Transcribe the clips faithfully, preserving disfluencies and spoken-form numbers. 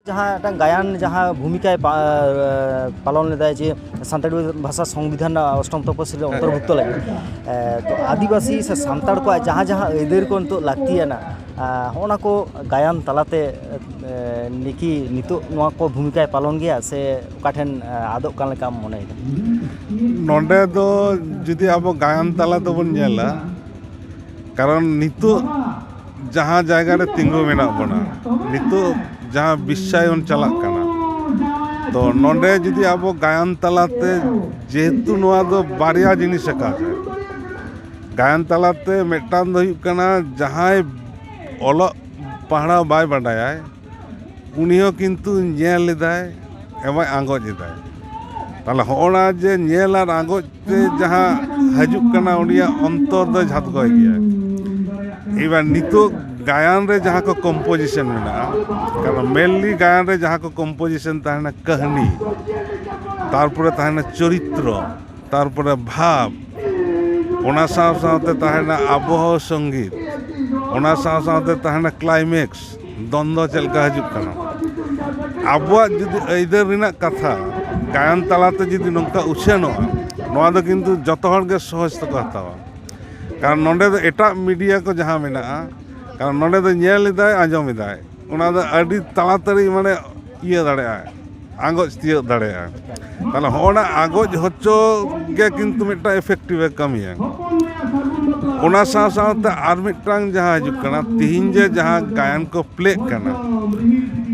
ᱡᱟᱦᱟᱸ ᱢᱤᱫᱴᱟᱝ ᱜᱟᱭᱟᱱ ᱡᱟᱦᱟᱸ ᱵᱷᱩᱢᱤᱠᱟᱭ ᱯᱟ-, ᱯᱟᱞᱚᱱ ᱞᱮᱫᱟᱭ, ᱡᱮ ᱥᱟᱱᱛᱟᱲᱤ ᱵᱷᱟᱥᱟ ᱥᱚᱝᱵᱤᱫᱷᱟᱱ ᱨᱮᱱᱟᱜ ᱚᱥᱴᱚᱢ ᱛᱚᱯᱚᱥᱤᱞ ᱨᱮ ᱚᱱᱛᱚᱨᱵᱷᱩᱠᱛᱚ ᱞᱟᱹᱜᱤᱫ, ᱮ, ᱛᱚ ᱟᱹᱫᱤᱵᱟᱹᱥᱤ ᱥᱮ ᱥᱟᱱᱛᱟᱲ ᱠᱚᱣᱟᱜ ᱡᱟᱦᱟᱸ ᱡᱟᱦᱟᱸ ᱟᱹᱭᱫᱟᱹᱨ ᱠᱚ ᱱᱤᱛᱚᱜ ᱞᱟᱹᱠᱛᱤᱭᱟᱱᱟ, ᱮ, ᱦᱚᱸᱜᱼᱚ ᱱᱟ ᱠᱚ ᱜᱟᱭᱟᱱ ᱛᱟᱞᱟᱛᱮ, ᱮ, ᱱᱤᱠᱤ ᱱᱤᱛᱚᱜ ᱱᱚᱣᱟ ᱠᱚ ᱵᱷᱩᱢᱤᱠᱟᱭ ᱯᱟᱞᱚᱱ ᱜᱮᱭᱟ ᱥᱮ ᱚᱠᱟ ᱴᱷᱮᱱ, ᱮ, ᱟᱫᱚᱜ ᱠᱟᱱ ᱞᱮᱠᱟᱢ ᱢᱚᱱᱮᱭᱮᱫᱟ? ᱱᱚᱰᱮ ᱫᱚ ᱡᱩᱫᱤ ᱟᱵᱚ ᱜᱟᱭᱟᱱ ᱛᱟᱞᱟ ᱛᱮᱵᱚᱱ ᱧᱮᱞᱟ, ᱠᱟᱨᱚᱱ ᱱᱤᱛᱚᱜ ᱡᱟᱦᱟᱸ ᱡᱟᱭᱜᱟ ᱨᱮ ᱛᱤᱸᱜᱩ ᱢᱮᱱᱟᱜ ᱵᱚᱱᱟ, ᱱᱤᱛᱚᱜ ᱡᱟᱦᱟᱸ ᱵᱤᱥᱥᱟᱭᱚᱱ ᱪᱟᱞᱟᱜ ᱠᱟᱱᱟ, ᱛᱚ ᱱᱚᱰᱮ ᱡᱩᱫᱤ ᱟᱵᱚ ᱜᱟᱭᱟᱱ ᱛᱟᱞᱟᱛᱮ, ᱡᱮᱦᱮᱛᱩ ᱱᱚᱣᱟ ᱫᱚ ᱵᱟᱨᱭᱟ ᱡᱤᱱᱤᱥ ᱟᱠᱟᱫᱟ, ᱜᱟᱭᱟᱱ ᱛᱟᱞᱟᱛᱮ ᱢᱤᱫᱴᱟᱝ ᱫᱚ ᱦᱩᱭᱩᱜ ᱠᱟᱱᱟ, ᱡᱟᱦᱟᱸᱭ ᱚᱞᱚᱜ ᱯᱟᱲᱦᱟᱣ ᱵᱟᱭ ᱵᱟᱰᱟᱭᱟᱭ, ᱩᱱᱤ ᱦᱚᱸ ᱠᱤᱱᱛᱩ ᱧᱮᱞ ᱮᱫᱟᱭ, ᱮᱵᱚᱝ ᱟᱸᱜᱚᱪ ᱮᱫᱟᱭ᱾ ᱛᱟᱦᱞᱮ ᱦᱚᱸᱜᱼᱚ ᱱᱟ ᱡᱮ ᱧᱮᱞ ᱟᱨ ᱟᱸᱜᱚᱪ ᱛᱮ ᱡᱟᱦᱟᱸ ᱦᱤᱡᱩᱜ ᱠᱟᱱᱟ, ᱩᱱᱤᱭᱟᱜ ᱚᱱᱛᱚᱨ ᱫᱚ ᱡᱷᱟᱛᱜᱚᱭ ᱜᱮᱭᱟ᱾ ᱮᱵᱟᱨ ᱱᱤᱛᱚᱜ ᱜᱟᱭᱟᱱ ᱨᱮ ᱡᱟᱦᱟᱸ ᱠᱚ ᱠᱚᱢᱯᱳᱡᱤᱥᱚᱱ ᱢᱮᱱᱟᱜᱼᱟ, ᱠᱟᱨᱚᱱ ᱢᱮᱱᱞᱤ ᱜᱟᱭᱟᱱ ᱨᱮ ᱡᱟᱦᱟᱸ ᱠᱚ ᱠᱚᱢᱯᱳᱡᱤᱥᱚᱱ ᱛᱟᱦᱮᱱᱟ, ᱠᱟᱹᱦᱱᱤ, ᱛᱟᱨᱯᱚᱨᱮ ᱛᱟᱦᱮᱱᱟ ᱪᱚᱨᱤᱛᱨᱚ, ᱛᱟᱨᱯᱚᱨᱮ ᱵᱷᱟᱵᱽ, ᱚᱱᱟ ᱥᱟᱶ ᱥᱟᱶᱛᱮ ᱛᱟᱦᱮᱱᱟ ᱟᱵᱚᱦᱟᱣᱟ ᱥᱚᱝᱜᱤᱛ, ᱚᱱᱟ ᱥᱟᱶ ᱥᱟᱶᱛᱮ ᱛᱟᱦᱮᱱᱟ ᱠᱞᱟᱭᱢᱮᱠᱥ, ᱫᱚᱱ ᱫᱚ ᱪᱮᱫ ᱞᱮᱠᱟ ᱦᱤᱡᱩᱜ ᱠᱟᱱᱟ᱾ ᱟᱵᱚᱣᱟᱜ ᱡᱩᱫᱤ ᱟᱹᱭᱫᱟᱹᱨ ᱨᱮᱱᱟᱜ ᱠᱟᱛᱷᱟ ᱜᱟᱭᱟᱱ ᱛᱟᱞᱟᱛᱮ ᱡᱩᱫᱤ ᱱᱚᱝᱠᱟ ᱩᱪᱷᱟᱹᱱᱚᱜᱼᱟ, ᱱᱚᱣᱟ ᱫᱚ ᱠᱤᱱᱛᱩ ᱡᱚᱛᱚ ᱦᱚᱲ ᱜᱮ ᱥᱚᱦᱚᱡᱽ ᱛᱮᱠᱚ ᱦᱟᱛᱟᱣᱟ᱾ ᱠᱟᱨᱚᱱ ᱱᱚᱰᱮ ᱫᱚ ᱮᱴᱟᱜ ᱢᱤᱰᱤᱭᱟ ᱠᱚ ᱡᱟᱦᱟᱸ ᱢᱮᱱᱟᱜᱼᱟ, ᱠᱟᱨᱚᱱ ᱱᱚᱰᱮ ᱫᱚ ᱧᱮᱞ ᱮᱫᱟᱭ, ᱟᱸᱡᱚᱢ ᱮᱫᱟᱭ, ᱚᱱᱟ ᱫᱚ ᱟᱹᱰᱤ ᱛᱟᱲᱟᱛᱟᱲᱤ, ᱢᱟᱱᱮ, ᱤᱭᱟᱹ ᱫᱟᱲᱮᱭᱟᱜᱼᱟᱭ, ᱟᱸᱜᱚᱪ ᱛᱤᱭᱟᱹᱜ ᱫᱟᱲᱮᱭᱟᱜᱼᱟ᱾ ᱛᱟᱦᱞᱮ ᱦᱚᱸᱜᱼᱚ ᱱᱟ ᱟᱸᱜᱚᱪ ᱦᱚᱪᱚ ᱜᱮ ᱠᱤᱱᱛᱩ ᱢᱤᱫᱴᱟᱝ ᱮᱯᱷᱮᱠᱴᱤᱵᱷ ᱮ ᱠᱟᱹᱢᱤᱭᱟ᱾ ᱚᱱᱟ ᱥᱟᱶ ᱥᱟᱶᱛᱮ ᱟᱨ ᱢᱤᱫᱴᱟᱝ ᱡᱟᱦᱟᱸ ᱦᱤᱡᱩᱜ ᱠᱟᱱᱟ, ᱛᱤᱦᱤᱧ ᱡᱮ ᱡᱟᱦᱟᱸ ᱜᱟᱭᱟᱱ ᱠᱚ ᱯᱞᱮᱜ ᱠᱟᱱᱟ,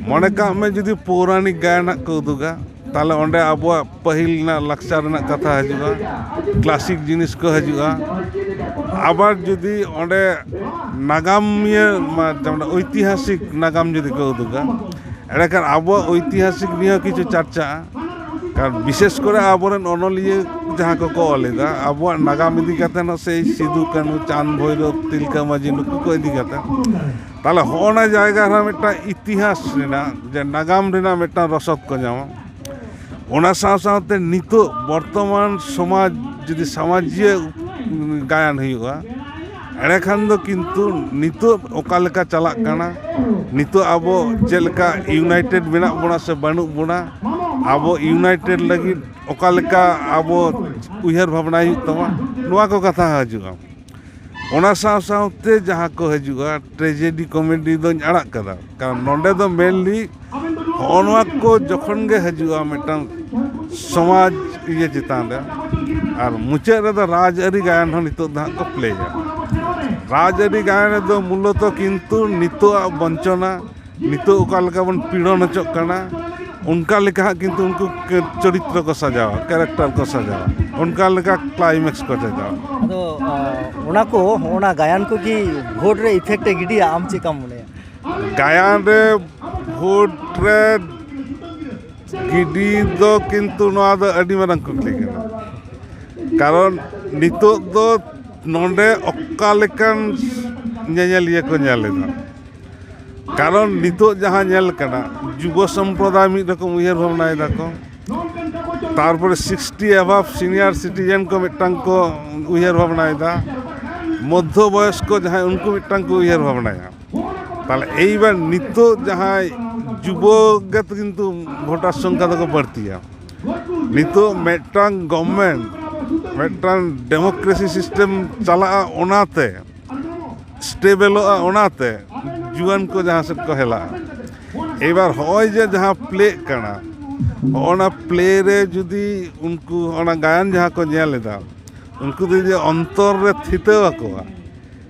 ᱢᱚᱱᱮ ᱠᱟᱜ ᱢᱮ ᱡᱩᱫᱤ ᱯᱳᱣᱨᱟᱱᱤᱠ ᱜᱟᱭᱟᱱᱟᱜ ᱠᱚ ᱩᱫᱩᱜᱟ, ᱛᱟᱦᱞᱮ ᱚᱸᱰᱮ ᱟᱵᱚᱣᱟᱜ ᱯᱟᱹᱦᱤᱞ ᱨᱮᱱᱟᱜ ᱞᱟᱠᱪᱟᱨ ᱨᱮᱱᱟᱜ ᱠᱟᱛᱷᱟ ᱦᱤᱡᱩᱜᱼᱟ, ᱠᱞᱟᱥᱤᱠ ᱡᱤᱱᱤᱥ ᱠᱚ ᱦᱤᱡᱩᱜᱼᱟ᱾ ᱟᱵᱟᱨ ᱡᱩᱫᱤ ᱚᱸᱰᱮ ᱱᱟᱜᱟᱢᱤᱭᱟᱹ, ᱢᱟ-, ᱡᱮᱢᱚᱱ ᱳᱭᱛᱤᱦᱟᱥᱤᱠ ᱱᱟᱜᱟᱢ ᱡᱩᱫᱤ ᱠᱚ ᱩᱫᱩᱜᱟ, ᱮᱸᱰᱮᱠᱷᱟᱱ ᱟᱵᱚᱣᱟᱜ ᱳᱭᱛᱤᱦᱟᱥᱤᱠ ᱱᱤᱭᱮ ᱠᱤᱪᱷᱩ ᱪᱟᱨᱪᱟᱜᱼᱟ᱾ ᱠᱟᱨᱚᱱ ᱵᱤᱥᱮᱥ ᱠᱚᱨᱮ ᱟᱵᱚᱨᱮᱱ ᱚᱱᱚᱞᱤᱭᱟᱹ ᱡᱟᱦᱟᱸ ᱠᱚᱠᱚ ᱚᱞ ᱮᱫᱟ, ᱟᱵᱚᱣᱟᱜ ᱱᱟᱜᱟᱢ ᱤᱫᱤ ᱠᱟᱛᱮ ᱦᱚᱸ, ᱥᱮᱭ ᱥᱤᱫᱩ ᱠᱟᱹᱱᱦᱩ, ᱪᱟᱸᱫᱽ ᱵᱷᱳᱭᱨᱳᱵ, ᱛᱤᱞᱠᱟᱹ ᱢᱟᱹᱡᱷᱤ, ᱱᱩᱠᱩ ᱠᱚ ᱤᱫᱤ ᱠᱟᱛᱮ, ᱛᱟᱦᱞᱮ ᱦᱚᱸᱜᱼᱚ ᱱᱟ ᱡᱟᱭᱜᱟ ᱨᱮᱦᱚᱸ ᱢᱤᱫᱴᱟᱝ ᱤᱛᱤᱦᱟᱥ ᱨᱮᱱᱟᱜ, ᱡᱮ ᱱᱟᱜᱟᱢ ᱨᱮᱱᱟᱜ ᱢᱤᱫᱴᱟᱝ ᱨᱚᱥᱚᱫ ᱠᱚ ᱧᱟᱢᱟ᱾ ᱚᱱᱟ ᱥᱟᱶ ᱥᱟᱶᱛᱮ ᱱᱤᱛᱚᱜ ᱵᱚᱨᱛᱚᱢᱟᱱ ᱥᱚᱢᱟᱡᱽ, ᱡᱩᱫᱤ ᱥᱟᱢᱟᱡᱤᱭᱟᱹ ᱜᱟᱭᱟᱱ ᱦᱩᱭᱩᱜᱼᱟ, ᱮᱸᱰᱮᱠᱷᱟᱱ ᱫᱚ ᱠᱤᱱᱛᱩ ᱱᱤᱛᱚᱜ ᱚᱠᱟ ᱞᱮᱠᱟ ᱪᱟᱞᱟᱜ ᱠᱟᱱᱟ, ᱱᱤᱛᱚᱜ ᱟᱵᱚ ᱪᱮᱫ ᱞᱮᱠᱟ ᱤᱭᱩᱱᱟᱭᱴᱮᱰ ᱢᱮᱱᱟᱜ ᱵᱚᱱᱟ ᱥᱮ ᱵᱟᱹᱱᱩᱜ ᱵᱚᱱᱟ, ᱟᱵᱚ ᱤᱭᱩᱱᱟᱭᱴᱮᱰ ᱞᱟᱹᱜᱤᱫ ᱚᱠᱟ ᱞᱮᱠᱟ ᱟᱵᱚ ᱩᱭᱦᱟᱹᱨ ᱵᱷᱟᱵᱽᱱᱟᱭ ᱦᱩᱭᱩᱜ ᱛᱟᱢᱟ, ᱱᱚᱣᱟ ᱠᱚ ᱠᱟᱛᱷᱟ ᱦᱤᱡᱩᱜᱼᱟ᱾ ᱚᱱᱟ ᱥᱟᱶ ᱥᱟᱶᱛᱮ ᱡᱟᱦᱟᱸ ᱠᱚ ᱦᱤᱡᱩᱜᱼᱟ, ᱴᱨᱮᱡᱮᱰᱤ ᱠᱚᱢᱮᱰᱤ ᱫᱚᱧ ᱟᱲᱟᱜ ᱠᱟᱫᱟ, ᱠᱟᱨᱚᱱ ᱱᱚᱸᱰᱮ ᱫᱚ ᱢᱮᱱᱞᱤ ᱦᱚᱸᱜᱼᱚ ᱱᱚᱣᱟ ᱠᱚ ᱡᱚᱠᱷᱚᱱ ᱜᱮ ᱦᱤᱡᱩᱜᱼᱟ ᱢᱤᱫᱴᱟᱝ ᱥᱚᱢᱟᱡᱽ ᱤᱭᱟᱹ ᱪᱮᱛᱟᱱ ᱨᱮ, ᱟᱨ ᱢᱩᱪᱟᱹᱫ ᱨᱮᱫᱚ ᱨᱟᱡᱽᱟᱹᱨᱤ ᱜᱟᱭᱟᱱ ᱦᱚᱸ ᱱᱤᱛᱚᱜ ᱫᱚ ᱦᱟᱸᱜ ᱠᱚ ᱯᱞᱮᱭᱟ᱾ ᱨᱟᱡᱽᱟᱹᱨᱤ ᱜᱟᱭᱟᱱ ᱨᱮᱫᱚ ᱢᱩᱞᱚᱛᱚ ᱠᱤᱱᱛᱩ ᱱᱤᱛᱚᱜᱟᱜ ᱵᱚᱧᱪᱚᱱᱟ, ᱱᱤᱛᱚᱜ ᱚᱠᱟ ᱞᱮᱠᱟ ᱵᱚᱱ ᱯᱤᱲᱚᱱ ᱦᱚᱪᱚᱜ ᱠᱟᱱᱟ, ᱚᱱᱠᱟ ᱞᱮᱠᱟ ᱦᱟᱸᱜ ᱠᱤᱱᱛᱩ ᱩᱱᱠᱩ ᱪᱚᱨᱤᱛᱨᱚ ᱠᱚ ᱥᱟᱡᱟᱣᱟ, ᱠᱮᱨᱮᱠᱴᱟᱨ ᱠᱚ ᱥᱟᱡᱟᱣᱟ, ᱚᱱᱠᱟ ᱞᱮᱠᱟ ᱠᱞᱟᱭᱢᱮᱠᱥ ᱠᱚ ᱥᱟᱡᱟᱣᱟ᱾ ᱟᱫᱚ ᱚᱱᱟ ᱠᱚ, ᱚᱱᱟ ᱜᱟᱭᱟᱱ ᱠᱚ ᱠᱤ ᱵᱷᱳᱴ ᱨᱮ ᱤᱯᱷᱮᱠᱴ ᱮ ᱜᱤᱰᱤᱭᱟ, ᱟᱢ ᱪᱮᱫ ᱞᱮᱠᱟᱢ ᱢᱚᱱᱮᱭᱟ? ᱜᱟᱭᱟᱱ ᱨᱮ ᱵᱷᱳᱴ ᱨᱮ ᱜᱤᱰᱤ ᱫᱚ ᱠᱤᱱᱛᱩ ᱱᱚᱣᱟ ᱫᱚ ᱟᱹᱰᱤ ᱢᱟᱨᱟᱝ ᱠᱩᱠᱞᱤ ᱠᱟᱱᱟ᱾ ᱠᱟᱨᱚᱱ ᱱᱤᱛᱚᱜ ᱫᱚ ᱱᱚᱰᱮ ᱚᱠᱟ ᱞᱮᱠᱟᱱ ᱧᱮᱧᱮᱞᱤᱭᱟᱹ ᱠᱚ ᱧᱮᱞ ᱮᱫᱟ᱾ ᱠᱟᱨᱚᱱ ᱱᱤᱛᱚᱜ ᱡᱟᱦᱟᱸ ᱧᱮᱞ ᱠᱟᱱᱟ, ᱡᱩᱵᱚ ᱥᱚᱢᱯᱨᱚᱫᱟᱭ ᱢᱤᱫ ᱨᱚᱠᱚᱢ ᱩᱭᱦᱟᱹᱨ ᱵᱷᱟᱵᱽᱱᱟᱭ ᱫᱟᱠᱚ, ᱛᱟᱨᱯᱚᱨᱮ ᱥᱤᱠᱥᱴᱤ ᱮᱵᱟᱵᱷ ᱥᱤᱱᱤᱭᱟᱨ ᱥᱤᱴᱤᱡᱮᱱ ᱠᱚ ᱢᱤᱫᱴᱟᱝ ᱠᱚ ᱩᱭᱦᱟᱹᱨ ᱵᱷᱟᱵᱽᱱᱟᱭᱮᱫᱟ, ᱢᱚᱫᱽᱫᱷᱚ ᱵᱚᱭᱚᱥᱠᱚ ᱡᱟᱦᱟᱸᱭ, ᱩᱱᱠᱩ ᱢᱤᱫᱴᱟᱝ ᱠᱚ ᱩᱭᱦᱟᱹᱨ ᱵᱷᱟᱵᱽᱱᱟᱭᱟ᱾ ᱛᱟᱦᱞᱮ ᱮᱭᱵᱟᱨ ᱱᱤᱛᱚᱜ ᱡᱟᱦᱟᱸᱭ ᱡᱩᱵᱚ ᱜᱮ ᱠᱤᱱᱛᱩ ᱵᱷᱳᱴᱟᱨ ᱥᱚᱝᱠᱷᱟ ᱫᱚᱠᱚ ᱵᱟᱹᱲᱛᱤᱭᱟ᱾ ᱱᱤᱛᱚᱜ ᱢᱤᱫᱴᱟᱝ ᱜᱚᱵᱷᱢᱮᱱᱴ, ᱢᱤᱫᱴᱟᱝ ᱰᱮᱢᱳᱠᱨᱮᱥᱤ ᱥᱤᱥᱴᱮᱢ ᱪᱟᱞᱟᱜᱼᱟ, ᱚᱱᱟᱛᱮ ᱥᱴᱮᱵᱮᱞᱚᱜᱼᱟ, ᱚᱱᱟᱛᱮ ᱡᱩᱣᱟᱹᱱ ᱠᱚ ᱡᱟᱦᱟᱸ ᱥᱮᱫ ᱠᱚ ᱦᱮᱞᱟᱜᱼᱟ᱾ ᱮᱵᱟᱨ ᱦᱚᱸᱜᱼᱚᱭ ᱡᱮ ᱡᱟᱦᱟᱸ ᱯᱞᱮᱜ ᱠᱟᱱᱟ, ᱦᱚᱸᱜᱼᱚ ᱱᱟ ᱯᱞᱮ ᱨᱮ ᱡᱩᱫᱤ ᱩᱱᱠᱩ ᱚᱱᱟ ᱜᱟᱭᱟᱱ ᱡᱟᱦᱟᱸ ᱠᱚ ᱧᱮᱞ ᱮᱫᱟ, ᱩᱱᱠᱩ ᱫᱚ ᱡᱩᱫᱤ ᱚᱱᱛᱚᱨ ᱨᱮ ᱛᱷᱤᱛᱟᱹᱣ ᱟᱠᱚᱣᱟ,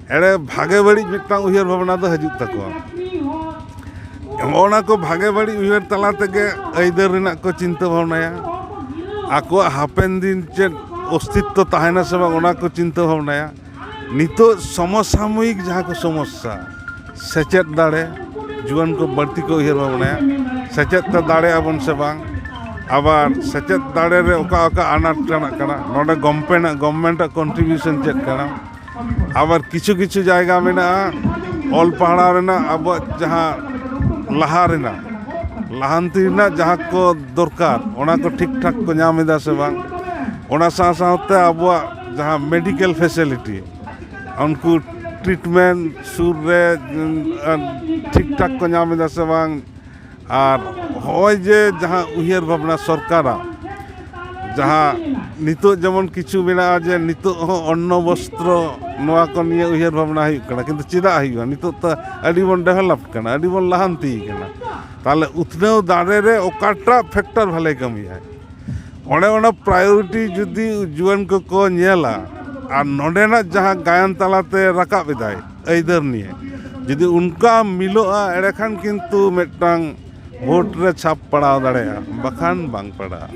ᱮᱲᱮ ᱵᱷᱟᱜᱮ ᱵᱟᱹᱲᱤᱡ ᱢᱤᱫᱴᱟᱝ ᱩᱭᱦᱟᱹᱨ ᱵᱷᱟᱵᱽᱱᱟ ᱫᱚ ᱦᱤᱡᱩᱜ ᱛᱟᱠᱚᱣᱟ᱾ ᱚᱱᱟ ᱠᱚ ᱵᱷᱟᱜᱮ ᱵᱟᱹᱲᱤᱡ ᱩᱭᱦᱟᱹᱨ ᱛᱟᱞᱟ ᱛᱮᱜᱮ ᱟᱹᱭᱫᱟᱹᱨ ᱨᱮᱱᱟᱜ ᱠᱚ ᱪᱤᱱᱛᱟᱹ ᱵᱷᱟᱵᱽᱱᱟᱭᱟ, ᱟᱠᱚᱣᱟᱜ ᱦᱟᱯᱮᱱ ᱫᱤᱱ ᱪᱮᱫ ᱚᱥᱛᱤᱛᱛᱚ ᱛᱟᱦᱮᱱᱟ ᱥᱮ ᱵᱟᱝ, ᱚᱱᱟ ᱠᱚ ᱪᱤᱱᱛᱟᱹ ᱵᱷᱟᱵᱽᱱᱟᱭᱟ᱾ ᱱᱤᱛᱚᱜ ᱥᱚᱢᱚᱥᱟᱢᱚᱭᱤᱠ ᱡᱟᱦᱟᱸ ᱠᱚ ᱥᱚᱢᱚᱥᱥᱟ, ᱥᱮᱪᱮᱫ ᱫᱟᱲᱮ, ᱡᱩᱣᱟᱹᱱ ᱠᱚ ᱵᱟᱹᱲᱛᱤ ᱠᱚ ᱩᱭᱦᱟᱹᱨ ᱵᱷᱟᱵᱽᱱᱟᱭᱟ, ᱥᱮᱪᱮᱫ ᱛᱮ ᱫᱟᱲᱮ ᱟᱵᱚᱱ ᱥᱮ ᱵᱟᱝ, ᱟᱵᱟᱨ ᱥᱮᱪᱮᱫ ᱫᱟᱲᱮ ᱨᱮ ᱚᱠᱟ ᱚᱠᱟ ᱟᱱᱟᱴ ᱨᱮᱱᱟᱜ ᱠᱟᱱᱟ, ᱱᱚᱰᱮ ᱜᱚᱢᱯᱮᱱᱟᱜ, ᱜᱚᱵᱷᱢᱮᱱᱴ ᱟᱜ ᱠᱚᱱᱴᱨᱤᱵᱤᱭᱩᱥᱚᱱ ᱪᱮᱫ ᱠᱟᱱᱟ, ᱟᱵᱟᱨ ᱠᱤᱪᱷᱩ ᱠᱤᱪᱷᱩ ᱡᱟᱭᱜᱟ ᱢᱮᱱᱟᱜᱼᱟ ᱚᱞ ᱯᱟᱲᱦᱟᱣ ᱨᱮᱱᱟᱜ ᱟᱵᱚᱣᱟᱜ ᱡᱟᱦᱟᱸ ᱞᱟᱦᱟ ᱨᱮᱱᱟᱜ, ᱞᱟᱦᱟᱱᱛᱤ ᱨᱮᱱᱟᱜ ᱡᱟᱦᱟᱸ ᱠᱚ ᱫᱚᱨᱠᱟᱨ, ᱚᱱᱟ ᱠᱚ ᱴᱷᱤᱠ ᱴᱷᱟᱠ ᱠᱚ ᱧᱟᱢ ᱮᱫᱟ ᱥᱮ ᱵᱟᱝ, ᱚᱱᱟ ᱥᱟᱶ ᱥᱟᱶᱛᱮ ᱟᱵᱚᱣᱟᱜ ᱡᱟᱦᱟᱸ ᱢᱮᱰᱤᱠᱮᱞ ᱯᱷᱮᱥᱤᱞᱤᱴᱤ, ᱩᱱᱠᱩ ᱴᱨᱤᱴᱢᱮᱱᱴ ᱥᱩᱨ ᱨᱮ, ᱩᱸ, ᱟᱨ ᱴᱷᱤᱠ ᱴᱷᱟᱠ ᱠᱚ ᱧᱟᱢ ᱮᱫᱟ ᱥᱮ ᱵᱟᱝ? ᱟᱨ ᱦᱚᱸᱜᱼᱚᱭ ᱡᱮ ᱡᱟᱦᱟᱸ ᱩᱭᱦᱟᱹᱨ ᱵᱷᱟᱵᱽᱱᱟ ᱥᱚᱨᱠᱟᱨᱟᱜ, ᱡᱟᱦᱟᱸ ᱱᱤᱛᱚᱜ ᱡᱮᱢᱚᱱ ᱠᱤᱪᱷᱩ ᱢᱮᱱᱟᱜᱼᱟ ᱡᱮ ᱱᱤᱛᱚᱜ ᱦᱚᱸ ᱚᱱᱱᱚ ᱵᱚᱥᱛᱨᱚ, ᱱᱚᱣᱟ ᱠᱚ ᱱᱤᱭᱮ ᱩᱭᱦᱟᱹᱨ ᱵᱷᱟᱵᱽᱱᱟ ᱦᱩᱭᱩᱜ ᱠᱟᱱᱟ, ᱠᱤᱱᱛᱩ ᱪᱮᱫᱟᱜ ᱦᱩᱭᱩᱜᱼᱟ? ᱱᱤᱛᱚᱜ ᱛᱚ ᱟᱹᱰᱤ ᱵᱚᱱ ᱰᱮᱵᱷᱞᱚᱯ ᱠᱟᱱᱟ, ᱟᱹᱰᱤ ᱵᱚᱱ ᱞᱟᱦᱟᱱᱛᱤ ᱠᱟᱱᱟ᱾ ᱛᱟᱦᱚᱞᱮ ᱩᱛᱱᱟᱹᱣ ᱫᱟᱲᱮ ᱨᱮ ᱚᱠᱟᱴᱟᱜ ᱯᱷᱮᱠᱴᱚᱨ ᱵᱷᱟᱞᱮ ᱠᱟᱹᱢᱤᱭᱟᱭ? ᱚᱱᱮ ᱚᱱᱟ ᱯᱨᱟᱭᱳᱨᱤᱴᱤ ᱡᱩᱫᱤ ᱡᱩᱣᱟᱹᱱ ᱠᱚᱠᱚ ᱧᱮᱞᱟ ᱟᱨ ᱱᱚᱰᱮᱱᱟᱜ ᱡᱟᱦᱟᱸ ᱜᱟᱭᱟᱱ ᱛᱟᱞᱟᱛᱮ ᱨᱟᱠᱟᱵ ᱮᱫᱟᱭ ᱟᱹᱭᱫᱟᱹᱨ ᱱᱤᱭᱮ, ᱡᱩᱫᱤ ᱚᱱᱠᱟ ᱢᱤᱞᱚᱜᱼᱟ, ᱮᱸᱰᱮᱠᱷᱟᱱ ᱠᱤᱱᱛᱩ ᱢᱤᱫᱴᱟᱝ ᱵᱷᱳᱴ ᱨᱮ ᱪᱷᱟᱯ ᱯᱟᱲᱟᱣ ᱫᱟᱲᱮᱭᱟᱜᱼᱟ, ᱵᱟᱠᱷᱟᱱ ᱵᱟᱝ ᱯᱟᱲᱟᱜᱼᱟ᱾